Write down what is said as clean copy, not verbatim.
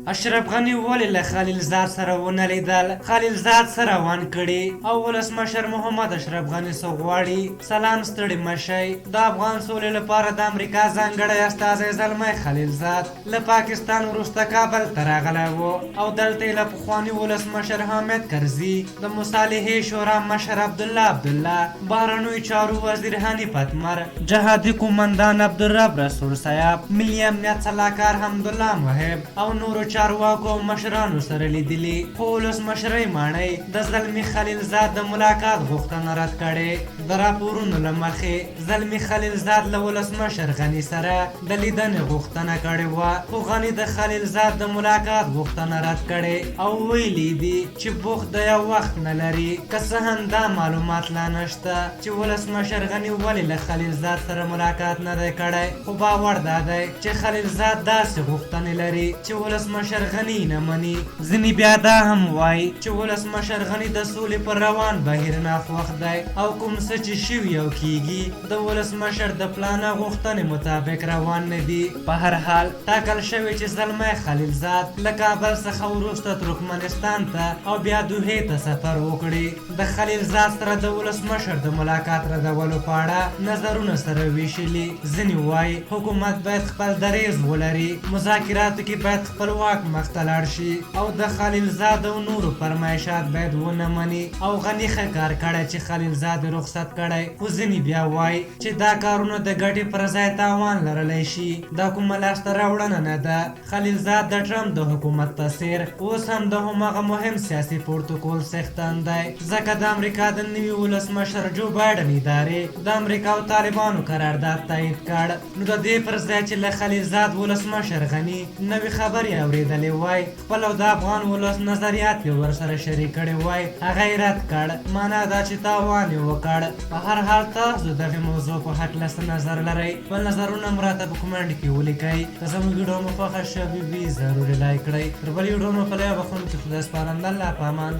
اشرف غني ولې له خلیلزاد سره ونه لیدل؟ خلیلزاد څه روان کړي او ولسمشر محمد اشرف غني څه غواړي؟ سلام، ستړي مه شئ. د افغان سولې لپاره د امریکا ځانګړی استازی زلمی خلیلزاد له پاکستان وروسته کابل ته راغلی و او دلته یې له پخواني ولسمشر حامد کرزي، د مصالحې شورا مشر عبدالله عبدالله، بهرنیو چارو وزیر حنیف اتمر، جهادي قومندان عبدالرب رسول سیاف، ملي امنیت سلاکار حمدالله محب او نورو چارواکو او مشرانو سره لیدلي، خو ولسمشرۍ ماڼۍ د زلمي خلیلزاد د ملاقات غوښتنه رد کړې. د راپورونو له مخې زلمي خلیلزاد له ولسمشر غني سره د لیدنې غوښتنه کړې وه، خو غني د خلیلزاد د ملاقات غوښتنه رد کړې او ویلي دي چې بوخت دی او وخت نه لري. که څه هم دا معلومات لا نشته چې ولسمشر غني ولې له خلیلزاد سره ملاقات نه دی کړی، خو باور دا دی چې خلیلزاد داسې غوښتنې لري چې ولسمشر غني نه مني. ځینې بیا دا هم وايي چې ولسمشر غني د سولې پر روان بهیر ناخوښ دی او کوم څه چې شوي او کیږي د ولسمشر د پلان او غوښتنې مطابق روان نه دي. په هر حال، ټاکل شوې چې زلمی خلیلزاد له کابل څخه وروسته ترکمنستان ته او بیا دوحې ته سفر وکړي. د خلیلزاد سره د ولسمشر د ملاقات ردولو په اړه نظرونه سره ویشلي. ځینې وايي حکومت باید خپل دریځ ولري، مذاکراتو کې باید خپل واک مخته لاړ شي او د خلیلزاد او نورو فرمایشات باید ونه مني او غني ښه کار کړی چې خلیلزاد یې رخصت کړی. خو ځینې بیا وايي چې دا کارونه د ګټې پر ځای تاوان لرلی شي، دا کومه لاسته راوړنه نه ده. خلیلزاد د ټرمپ د حکومت په څېر اوس هم د هماغه مهم سیاسي پروتوکول څښتن دی، ځکه د امریکا د نوي ولسمشر جو بایډن ادارې د امریکا او طالبانو قرارداد تایید کړ. نو د دې پر ځای چې له خلیلزاد ولسمشر غني نوې خبرې اورېدلې وای، خپل او د افغان ولس نظریات یې ورسره شریک کړي وای، هغه یې رد کړ، مانا دا چې تاوان یې وکړ. په هر حال، تاسو د دغې موضوع په هکله څه نظر لرئ؟ خپل نظرونه مو راته په کومنټ کې ولیکئ. که زموږ ویډیو مو خوښه شوې وي، ضرور یې لایک کړئ. تر بلې ویډیو مو په لویه بخښونکي خدای سپارم. د الله په امان.